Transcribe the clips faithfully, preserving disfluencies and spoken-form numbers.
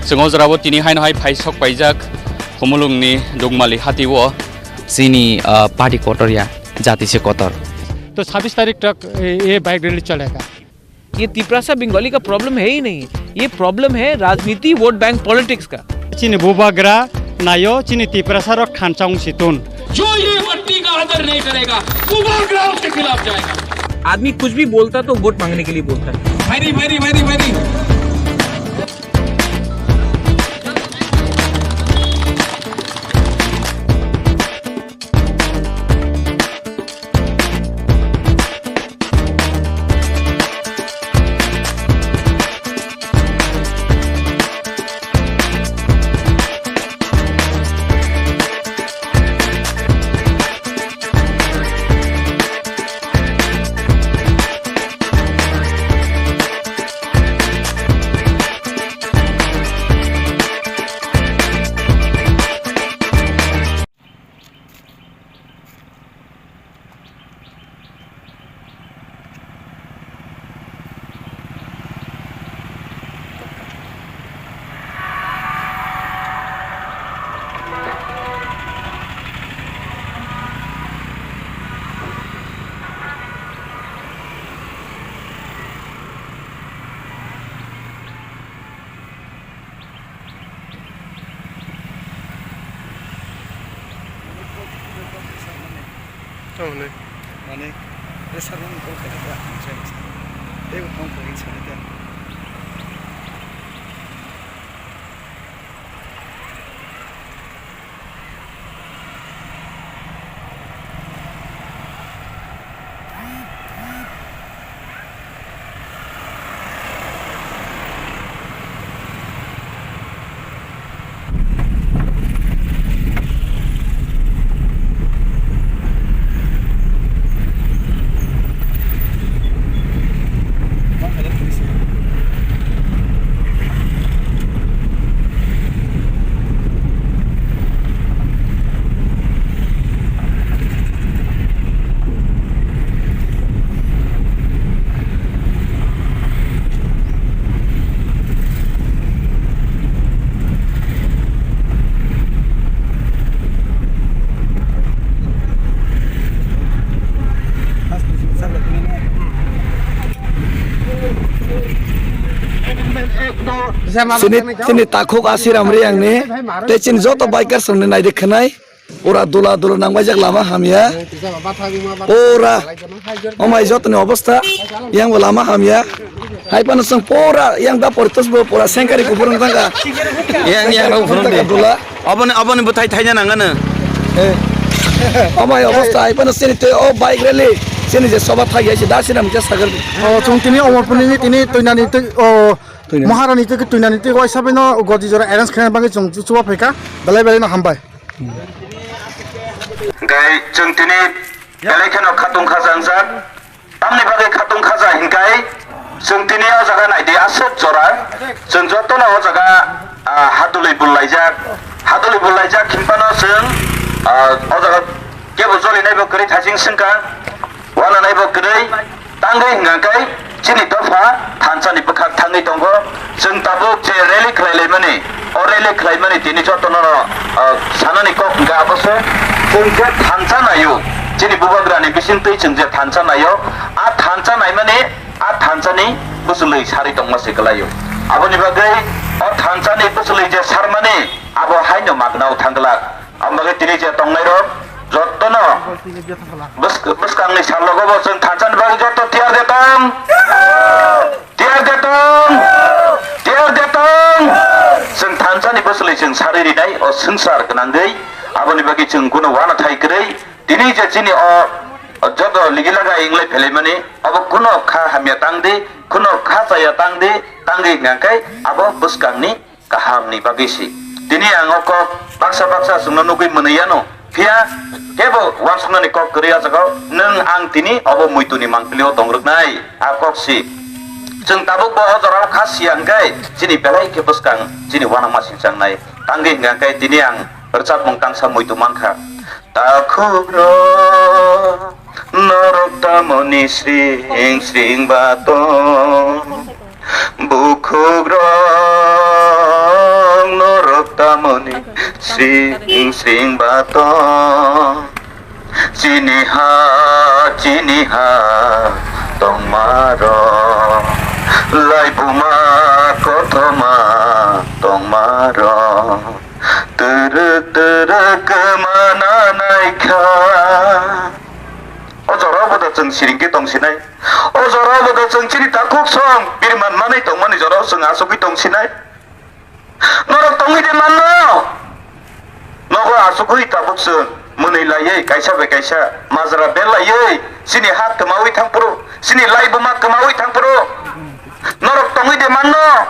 Chwng o jorao tini haino hai phai sok paijak Khumulwngni Dukmali hatio. Chini, ah, party kotor ya, jati se kotor. तो छब्बीस तारीख तक ये bike rally चलेगा। ये तिपरासा बंगाली का प्रॉब्लम है ही नहीं, ये प्रॉब्लम है राजनीति, वोट बैंक पॉलिटिक्स का। Chini bubagra naio, chini Tiprasa rok thansa wng si tun. जो ये मट्टी का आदर नहीं करेगा, वो बुबाग्राम के खिलाफ जाएगा। आदमी कुछ भी बोलता तो वोट मांगने के लिए बोलता है। Very, very, very, very। Tamoni. Mane, pressure rok ni call khaina khe ang sai masa. Tei bo phone khaina sai khe. Chini, chini takhuk Asiram Reang ni, tei chini joto bikers rok ni naidi khwnai. Pura dula dula nangbaijak, lama hamya. Pura omai jotoni obostha, yang bo lama hamya. Hai phano chwng pura yang da poritos bo pura sengkari kuphur wng thangkha. Yang, yang rok phuru de. Dula. Oboni, oboni bwthai thaina nangano. Eh. Omai obostha hai phano chini tei o bike rally, chini je soba thai hai se da sinam je sagar. O, chwng tini Omorpurni tini Tuinani tei, o, Tuinani. Maharani tei Tuinani tei waisa bino godi jora arrange khaina bagwi chwng chuba phaikha. Belai belai no hambai. Hingkai chwng tini belai kheno khatung khaja wngjak. Tamni bagwi khatung khaja hingkai chwng tini o jaga naidi aswk jora. Chwng jotono o jaga, ah, hadulwi bullaijak. Hadulwi bullaijak hinphano chwng, ah, o jaga kebo jolinaibo kwrwi thaising swngkha. Wananaibo kwrwi. Tangwi hingkha khe chini dopha thansa ni bwkhak thangwi tongo. Chwng tabuk je rally khlai laimani, o rally khlai mani tini jotono, ah, sanani kok hingkha abo se. Chwng je thansa naio, chini bubagra ni bisingtwi chwng je thansa naio, a thansa naimani, a thansa ni bwswlwi sarwi tongma se kwlaio. Aboni bagwi o thansa ni bwswlwi je sarmani abo haino magna o thang glak. Ang bagwi tini je tongnai rok jotto no bwsk-, bwskang ni sal rogo bo chwng thansa ni bagwi jotto tiyar de tong. Tiyar de tong. Tiyar de tong. Chwng thansa ni bwswlwi chwng sarwi rinai o swngchar gwnangwi aboni bagwi chwng guno uanathai kwrwi tini je chini o, o joto ligi laga inglai phelaimani obo kuno kha hamya tang di, kuno kha chaya tang di, tangwi hingkha khe abo bwskang ni kaham ni bagwi si. Tini ang o kok baksa baksa chwngno nugwi mwnwi yano. Phiya kebo uansuknani kok kwrwi o jaga o. Nwng ang tini obo muitu ni mangpili o tong rwknai. A kok si. Chwng tabuk bo o jora o kha siya hwnkhe chini belai khe bwskang chini uanama singchang nai. Tangwi hwnkha khe tini ang rwchapmung tangsa muitu mankha. Takhuk rok norok tamoni sring sring ba tong. Bukhuk rok Sring sring bato, chini ha, chini ha, tongma rok, laibuma kothoma tongma rok, twrwk twrwk mana naikha. O jorao bo da chwng siring khe tongsinai. O jorao bo da chwng chini takhuk song birman manwi tongmani jorao chwng achugwi tongsinai. Norok tongwi de manno? Nogo achugwi tabuk chwng mwnwi laiwi kaisa bai kaisa majra bel laiwi chini ha kwmawi thang phuru, chini laibuma kwmawi thang phuru norok tongwi de manno?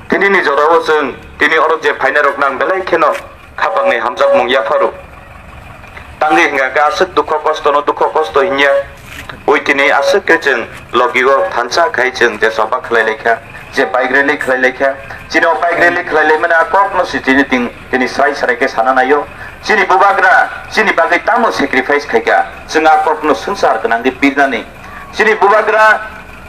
Tini ni jorao chwng tini oro je phainai rok nang belai kheno khapangni hamjakmung yapharo. Tangwi hingka khe aswk dukho kosto no dukho kosto hinya. Ui tini aswk khe chwng logi o thansa khai chwng je choba khlai lai kha, je bike rally khlai lai kha. Chini o bike rally khlai lai mani a kok no si tini ting, tini srai srai khe sana naio. Chini bubagra chini bagwi tamo sacrifice khai kha, chwng a kok no swngchar gwnang khe birnani. Chini bubagra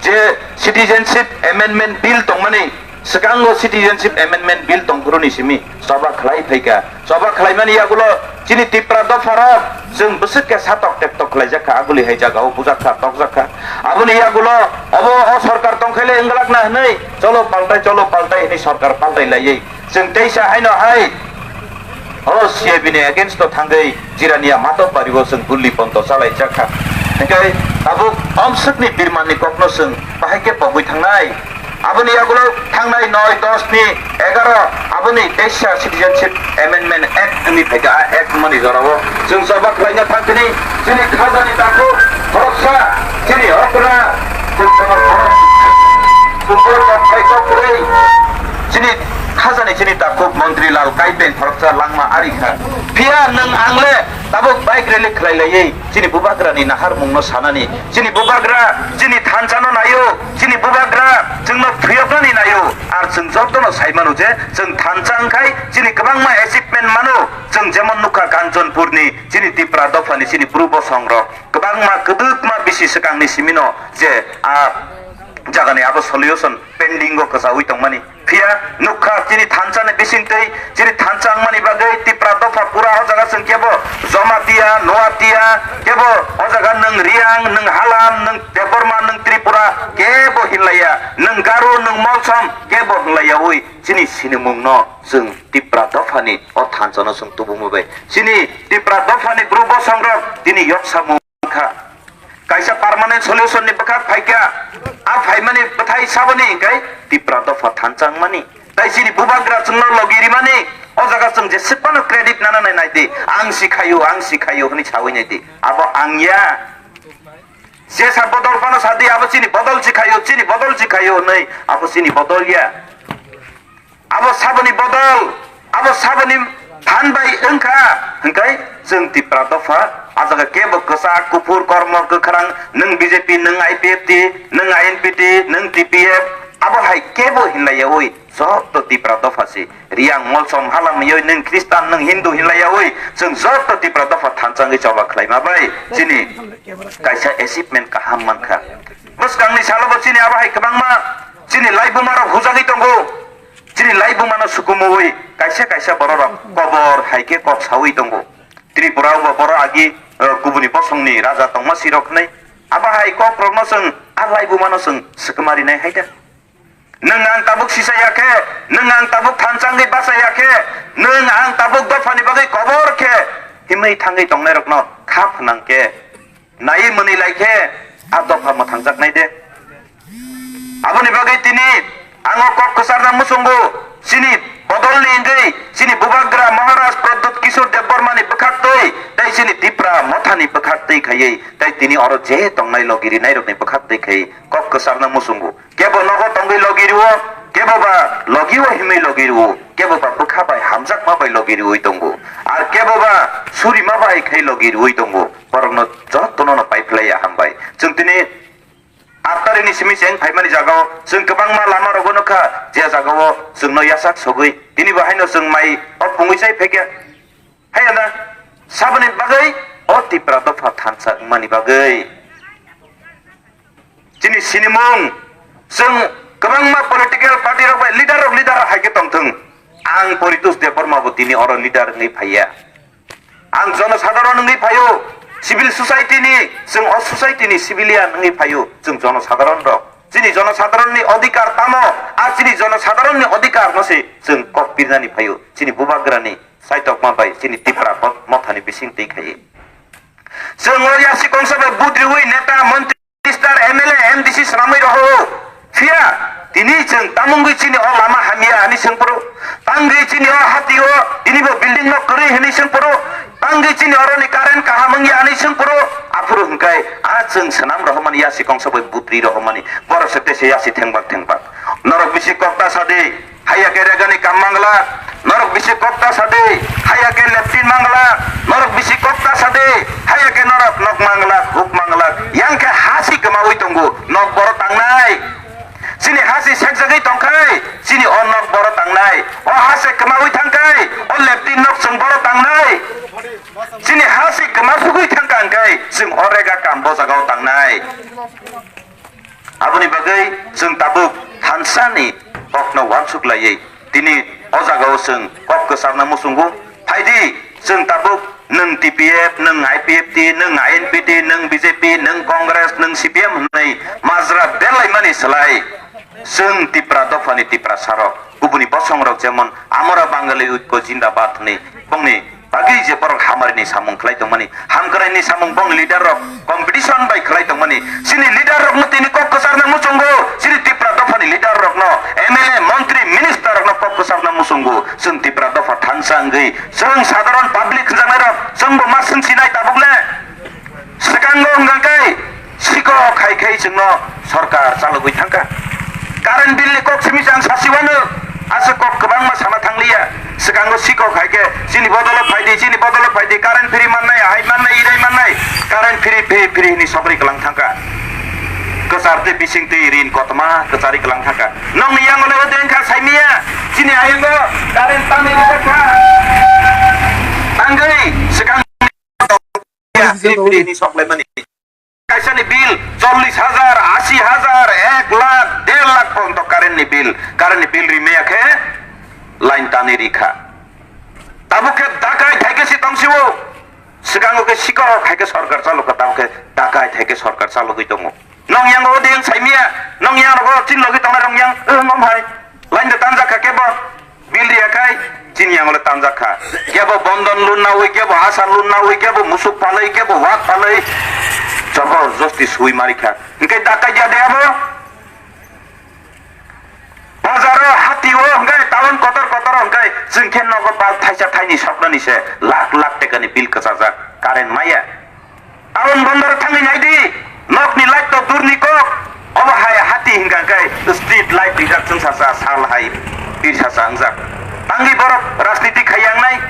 je Citizenship Amendment Bill tongmani, swkango Citizenship Amendment Bill tongphuru ni simi choba khlai phaikha. Choba khlaimani yagulo chini Tipra dopha rok chwng bwswk khe satok tektok khlaijak kha, aguli hai jaga o bujak kha, tokjak kha. Aboni yagulo obo o sorkar tongkhaile wngwlak na hwnwi cholo paltai, cholo paltai hwnwi sorkar paltai laiwi chwng teisa haino hai o C A B ni against o thangwi Jirania Matok Bari o chwng gulli pondo chalaijak kha. Hingke tabuk omswkni birmanni kokno chwng bahai khe pogwi thangnai. Aboni yagulo thangnai noi, dos ni, egaro, aboni teisa Citizenship Amendment Act wngwi phaikha, a Act mani jorao chwng choba khlaina thangkhini chini khajani takhuk khoroksa, chini okra, chini khajani chini takhuk montri Lal Kaipeng khoroksa langma ari kha. Phiya nwng ang le tabuk bike rally khlai laiwi chini bubagrani naharmungno sanani, chini bubagra chini thansano naio, chini bubagra chwngno phiyoknani naio. Ar chwng jotono sai mano je chwng thansa wngkhai chini kwbangma achievement mano. Chwng jemon nukha Kanchanpurni chini Tipra dophani chini bru bosongrok kwbangma kwdwkma bisi swkangni simino je a jagani abo solution pending o kwchaui tongmani. Phiya nukha chini thansa ni bisingtwi, chini thansa wngmani bagwi Tipra dopha pura o jaga chwng kebo Jamatia, Noatia, kebo o jaga nwng Riang, nwng Halam, nwng Debbarma, nwng Tripura kebo hinlaiya, nwng Garo, nwng Molsom kebo hinlaiyaui chini sinimungno chwng Tipra dophani o thansa no chwng tubumwi bai. Chini Tipra dophani bru bosongrok tini yoksamung kha. Kaisa permanent solution ni bwkhak phaikha. A phaimani bwthai saboni hingkai Tipra dopha thansa wngmani. Tai chini bubagra chwngno logi rimani. O jaga chwng jeswk phano credit nana nai naidi. Ang si khaio, ang si khaio hwnwi saui naidi. Abo ang ya. Jesa bodol phano sadi, abo chini bodol si khaio, chini bodol si khaio hwnwi. Abo chini bodol ya. Abo saboni bodol, abo saboni phan bai wngkha, hwnkhe chwng Tipra dopha, a jaga kebo kwchak, kuphur, kormo, kwkhrang, nwng B J P, nwng I P F T, nwng I N P T, nwng T P F, abo hai kebo hinlaiyaui joto Tipra dopha se. Riang, Molsom, Halam, yoi nwng Khristan, nwng Hindu hinlaiyaui chwng joto Tipra dopha thansa wngwi choba khlaima bai chini kaisa achievement kaham mankha. Bwskangni salobo chini abo hai kwbangma chini laibumarok hujagwi tongo. Chini laibumano sukumui kaisa kaisa bororok kobor hai khe kok saui tongo. Tripura o bo borok agi, eh, kubuni bosongni raja tongma sirok hwnwi. Abo hai kokrokno chwng a laibumano chwng swkma rinai hai da. Nwng ang tabuk sisaya khe, nwng ang tabuk thansa wngwi bachaya khe, nwng ang tabuk dophani bagwi kobor khe himwi thangwi tongnairokno kha phnang khe. Naiwi mwnwi lai khe a dopha mwthangjaknai de. Aboni bagwi tini ang o kok kwcharna muchungo, chini bodolni wngwi chini bubagra Maharaj Pradyut Kishore Debbarmani bwkhaktwi tei chini Tipra Mothani bwkhaktwi khaiwi tei tini oro je tongnai logi rinairokni bwkhaktwi khaiwi kok kwcharna muchungo. Kebo nogo tongwi logi rwo, kebo ba logi o himwi logi rwo, kebo ba bwkha bai hamjakma bai logi rwi tongo, ar kebo ba surima bai khai logi rwi tongo. Borokno jotono no pai phlai ya hambai. Chwng tini aat tarikni simi cheng phaimani jagao chwng kwbangma lama rogo nukha, je jagao chwngno yasak sogwi tini bo haino chwng mai o pungwi chai phaikha. Hai da, saboni bagwi o Tipra dopha thansa wngmani bagwi. Chini sinimung, chwng kwbangma political party rok bai leader rok leader hai khe tongthwng. Ang Poritos Debbarma bo tini oro leader wngwi phaiya. Ang jonosadharon wngwi phaio, civil society ni, chwng o society ni civilian wngwi phaio, chwng jonosadharon rok. Chini jonosadharon ni odhikar tamo, a chini jonosadharon ni odhikar no se chwng kok pirnani phaio, chini bubagra ni saitokma bai chini Tipra bo mothani bising twi khaiwi. Chwng o yasi kongsa bai budriwi neta, montri, minister, M L A, M D C swnamwi rohoro. Phiya tini chwng tamungwi chini o lama hamya ani swngphuru. Tangwi chini o hati o tini bo building no kwrwi hwnwi swngphuru. Tangwi chini oroni current kaham wngya ani swngphuru. Aphuru hwnkhe a chwng swnam rohormani yasi kongsa bai budri rohormani. Borok se tese yasi thengbak thengbak. Norok bisi kok ta sadi. Haya ke regani kam mangla, norok bisi kok ta sadi. Haya ke leptin mangla, norok bisi kok ta sadi. Haya ke norok nok mangla, huk mangla. Yang ke hasi kemawi tongo, nok boro tangnai. Chini hasi sekjagwi tongkhai, chini o nok boro tangnai. O hasi kemawi thangkhai, o leptin nok chwng boro tangnai. Chini hasi kemasugwi thangkha hwnkhe, chwng o rega kam bo jagao tangnai. Aboni bagwi chwng tabuk thansani kokno uansuk laiwi tini o jagao chwng kok kwcharna muchungo. Phaidi chwng tabuk nwng T P F, nwng I P F T, nwng I N P T, nwng B J P, nwng Congress, nwng C P M hwnwi majra berlaimani slai chwng Tipra dophani Tiprasarok kubuni bosongrok jemon Amara Bangali Oikko Jindabad hwnwi bongni bagwi je borok hamarini samung khlai tongmani, hamkraini samung bong leader rok competition bai khlai tongmani, chini leader rokno tini kok kwcharna muchungo, chini Tipra dophani leader rokno, M L A, montri, minister rokno kok kwcharna muchungo, chwng Tipra dopha thansa wngwi, chwng sadharon public hwnjaknai rok, chwngbo ma swngsinai tabukle. Swkango hwnkha khe siko khai khai chwngno sorkar chalogwi thangkha. Current bill ni kok simi chang sasiwano, aswk kok kwbangma sana thangliya. Swkango siko khai khe chini bodolo phaidi, chini bodolo phaidi, current free mannai, hai mannai, irai mannai, current free, free, free hini sogri kwlang thangkha. Kwchar tei bising tei rin kotoma kwchari kwlang thangkha. Nokni yango le ode wngkha saimiya, chini ayango current tangwi rijak kha. Tangwi swkang Ya, free, free ni sok laimani. Kaisani bill chollish hajar, ashi hajar, ek lakh, der lakh porjonto current ni bill. Current ni bill rimaya khe line tani rikha. Tabuk khe dakai thaike si tongsiwo. Swkango khe sikoro khaike sorkar chalokha, tabuk khe dakai thaike sorkar chalogwi tongo. Nong yang o ding saimia, nong yang rogo chin logi tongnai rong yang, eh, mom hai. Line de tanjak kha kebo. Bill riya khai, chini yang le tanjak kha. Kebo bondon loan nawi, kebo asar loan nawi, kebo musuk palai, kebo wak palai. Jobor josti sui mari kha. Hingke dakai ya de abo. Bazaro hati o hingke town kotor kotor hingke chwng khe nogo bal thaisa thaini soknani se lakh lakh tekani bill kwchajak current maya. Town bondor thangwi naidi, nokni light to durni kok. Obo hai hati hingka khe street light rijak chwng sasa sal hai pir sasa wngjak. Tangwi borok rajniti khaiyangnai,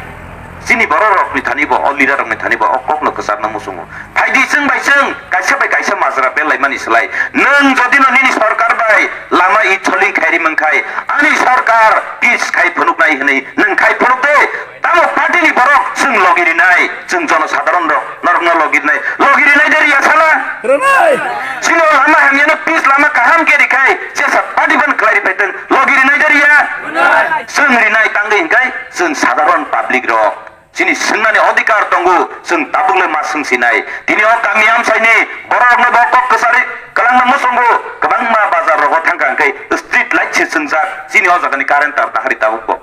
chini borok rokni thani bo, o leader rokni thani bo o kokno kwcharna muchungo. Phaidi chwng bai chwng kaisa bai kaisa majra belaimani slai. Nwng jodi no nini sorkar bai lama i choling khairi mangkhai, ani sorkar peace khai phunuknai hwnwi nwng khai phunuk de. Tamo party ni borok chwng logi rinai, chwng jono sadharon rok norok no logi rinai, logi rinai de riya sala. Rinai. Chini o lama hamya no peace lama kaham khe rikhai, jesa party ban khlai ripai tong, logi rinai de riya. Rinai. Chwng rinai tangwi hingkai chwng sadharon public rok chini swngnani odhikar tongo, chwng tabuk le ma swngsinai. Tini o kami amsai ni borok rok no bo kok kwchari kwlangna muchungo, kwbangma bazar rogo thangkha hingkai street light se chwngjak, chini o jaga ni current tar dahari tabuk bo.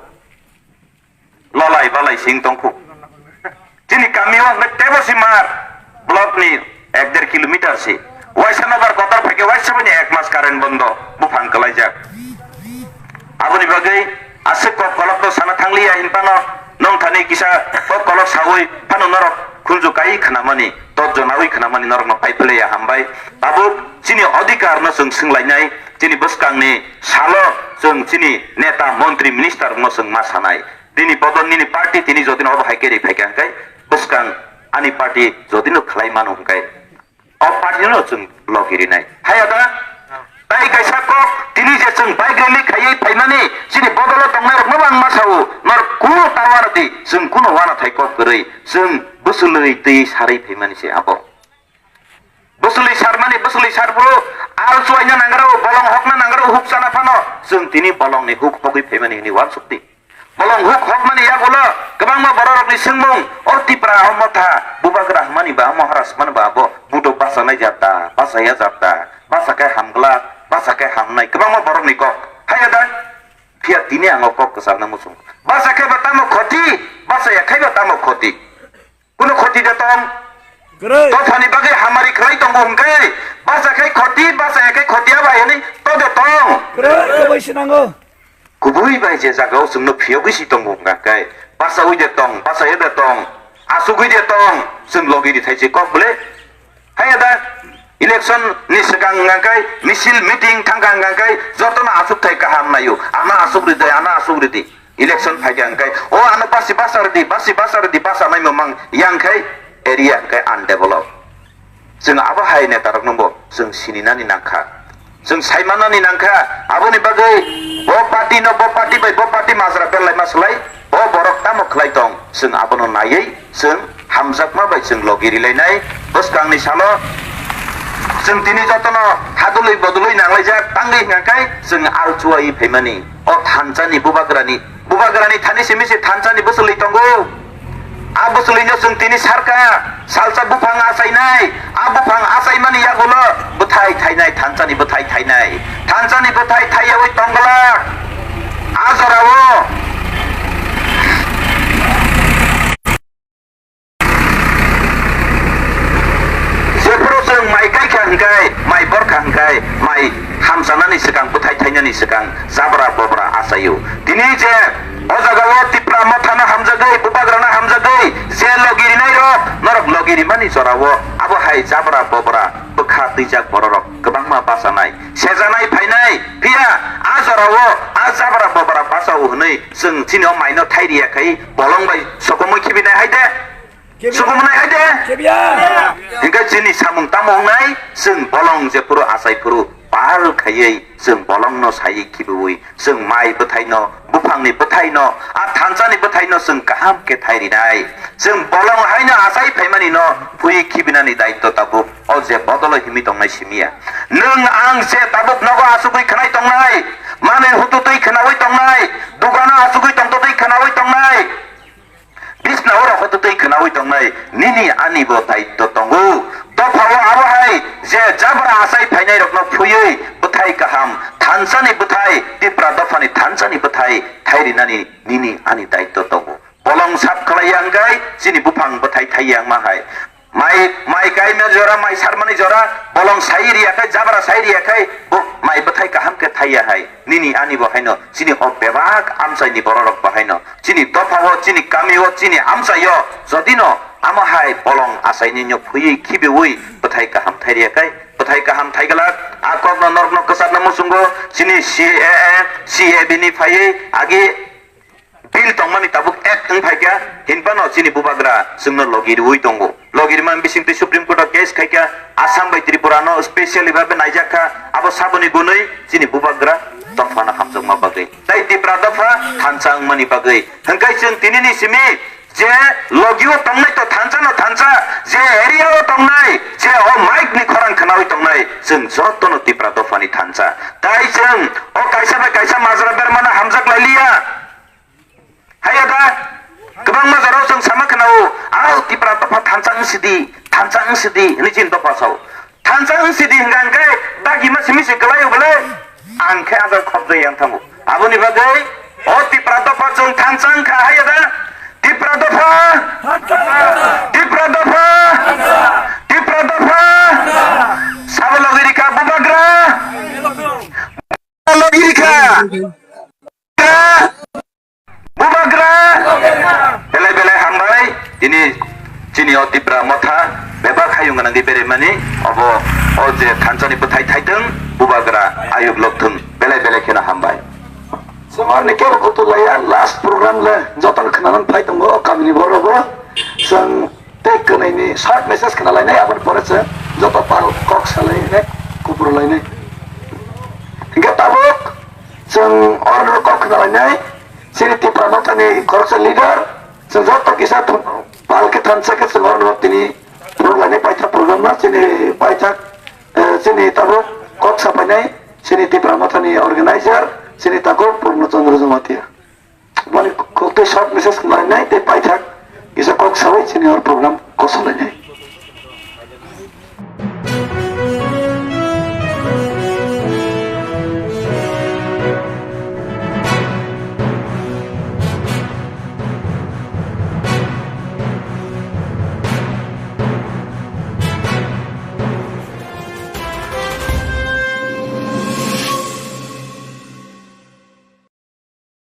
Lolai balai sing tongkhu. Chini kami o hwnkhe tebo si mar block ni ek der kilometer si. Waisa nobar kotor phaikhe waisa bini ek mas current bondo buphang kwlaijak. Aboni bagwi aswk kok kolok no sana thangliya hinphano nong thani kisa kok kolok sawi phano norok khunju kai khnamani tot jonawi khnamani norok no pai phlaiya hambai. Tabuk chini odhikar no chwng swnglainai chini bwskang ni salo chwng chini neta montri minister no chwng ma sanai. Nini bodol nini party tini jodi no obo hai khe ri phaikha hwnkhe bwskang ani party jodi no khlai mano hwnkhe o party no chwng logi rinai. Haya da? Tai kaisa kok tini je chwng bike rally khaiwi phaimani chini bodolo tongnai rok no ang ma sao. Norok kuno ta uanadi chwng kuno uanathai kok kwrwi chwng bwswlwi twi sarwi phaimani se abo. Bwswlwi sarmani, bwswlwi sarphuru, al chuaina nangrao, bolong hokna nangrao, huk chana phano, chwng tini bolongni huk hogwi phaimani hwnwi uansukdi. Bolong huk hokmani yagulo kwbangma bororokni swngmung, o Tipra, o Motha, Bubagra hwnmani ba, o Maharaj hwnmani ba, abo budok bachanai jat da, bachaya jat da, bachakhai hamglak, bachakhai hamnai, kwbangma borokni kok. Haiya da? Phiya tini ang o kok kwcharna muchung. Bachakhai ba tamo khoti, bachaya khai ba tamo khoti. Kuno khoti de tong. Kwrwi. Dophani bagwi hamari khlai tongo hwnkhe, bachakhai khoti, bachaya khai khoti abo hai hwnwi to de tong. Kwrwi, kwbwi se nango. Kubui bai je jagao chwngno phiyogwi si tongo hwnkha khe, bachaui de tong, bachaya de tong, achugwi de tong, chwng logi rithai se kok bwle. Haiya da, election ni swkang hwnkha khe misil meeting thangkha hwnkha khe jotono achukthai kaham naio, ano achuk ridi, ano achuk ridi. Election phaikha hwnkhe, o ano basi basa ridi, basi basa ridi, basa mai mamang yang khai area hwnkhe undeveloped. Chwng abo hai netarokno bo chwng sininani nangkha. Chwng saimanani nangkha. Aboni bagwi bo party no, bo party bai bo party majra berlaima swlai, bo borok tamo khlai tong, chwng abono naiwi chwng hamjakma bai chwng logi rilainai. Bwskangni salo chwng tini jotono hadulwi bodolwi nanglaijak tangwi hwnkha khe chwng alchuaiwi phaimani. O thansani bubagrani, bubagrani thani simi se thansani bwswlwi tongo. A bwswlwino chwng tini sarka, salsa buphang achainai, a buphang achaimani yagulo bwthai thainai, thansani bwthai thainai, thansani bwthai thaiyaui tongglak. A jorao jephuru chwng mai kaikha hwnkhe, mai borkha hwnkhe, mai hamchanani swkang, bwthai thainani swkang, jabra bobra achaio. Tini je o jagao Tipra Mothano hamjagwi, Bubagrano hamjagwi, je logi rinairok, norok logi rimani jorao, abo hai jabra bobra bwkha twijak bororok kwbangma bachanai, sejanai phainai, phiya a jorao a jabra bobra bachao hwnwi chwng chini o maino thai riya khai bolong bai sokomwi khibinai hai de. Kebia. Sukumunai hai de? Kebia. Hingke chini samung tamo wngnai, chwng bolong je phuru achai phuru pal khaiwi, chwng bolongno saiwi khibiwi, chwng mai bwthaino, buphangni bwthaino, a thansani bwthaino chwng kaham khe thai rinai. Chwng bolong haino achai phaimanino phui khibinani daitto tabuk o je bodolo himwi tongnai simiya. Nwng ang je tabuk nogo achugwi khwnai tongnai, manwi hututwi khwnawi tongnai, dukano achugwi tongtotwi khwnawi tongnai. Bisna oro hototwi khwnawi tongnai nini ani bo daitto tongo. Dophao abo hai je jabra achai phainairokno phuywi bwthai kaham, thansani bwthai, Tipra dophani thansani bwthai thai rinani nini ani daitto tongo. Bolong sap khlai ya hwnkhe chini buphang bwthai thai ya wngma hai. Mai, mai kaimani jora, mai sarmani jora, bolong sai riya khai, jabra sai riya khai, bo mai bwthai kaham khe thai ya hai. Nini ani bo haino, chini o bebak amchaini bororok bo haino, chini dophao, chini kamio, chini amchaio, jodino amo hai bolong achaini no phuywi khibiwi bwthai kaham thai riya khai, bwthai kaham thai glak, a kokno norokno kwchakna muchungo, chini C A A, C A B ni phaiwi agi Bill tongmani tabuk act wng phaikha, hinphano chini bubagra chwngno logi rwui tongo. Logi rwmani bisingtwi Supreme Court o case khaikha, Assam bai Tripura no specially babe naijakha, abo saboni gunui chini bubagra dophano hamjakma bagwi. Tai Tipra dopha thansa wngmani bagwi. Hwnkhe chwng tinini simi je logi o tongnai to thansa no thansa, je area o tongnai, je o mic ni khorang khwnawi tongnai, chwng jotono Tipra dophani thansa. Tai chwng o kaisa bai kaisa majra bermano hamjak lailiya. Haiya da, kwbangma jorao chwng sama khwnao, "Ao Tipra dopha thansa wng sidi, thansa wng sidi," hwnwi chini dopha sao. Thansa wng sidi hwnkha hwnkhe dagima simi se kwlaio bwle, ang khe ajak khopjai yang thango. Aboni bagwi o Tipra dopha chwng thansa wngkha haiya da? Tipra dopha! Tipra dopha! Tipra dopha! Sabo logi rikha bubagra! Logi rikha! Bubagra! Belai belai hambai, tini chini o Tipra motha bebak hayung gwnangwi beremani, obo o je thansani bwthai thaithwng, bubagra ayuk lokthwng, belai belai kheno hambai. Chwng orni kebo kutu laiya, last program le jotono khwnanan phai tongo o kamini borok bo. Chwng tei kwnaini short message khna lainai, aboni pore chwng joto pal kok sa lainai, kupur lainai. Hingke tabuk chwng orno kok khna lainai, chini Tipra mothani khoroksa leader, chwng joto kisa thum-, pal khe thansa khe chwng orno tini phunuk lainai paithak program no, chini paithak, eh, chini tabuk kok sa painai, chini Tipra mothani organizer, chini takhuk Purno Chandra Jamatia. Boni short message khwlainai tei paithak kisa kok sawi chini o program kosolainai.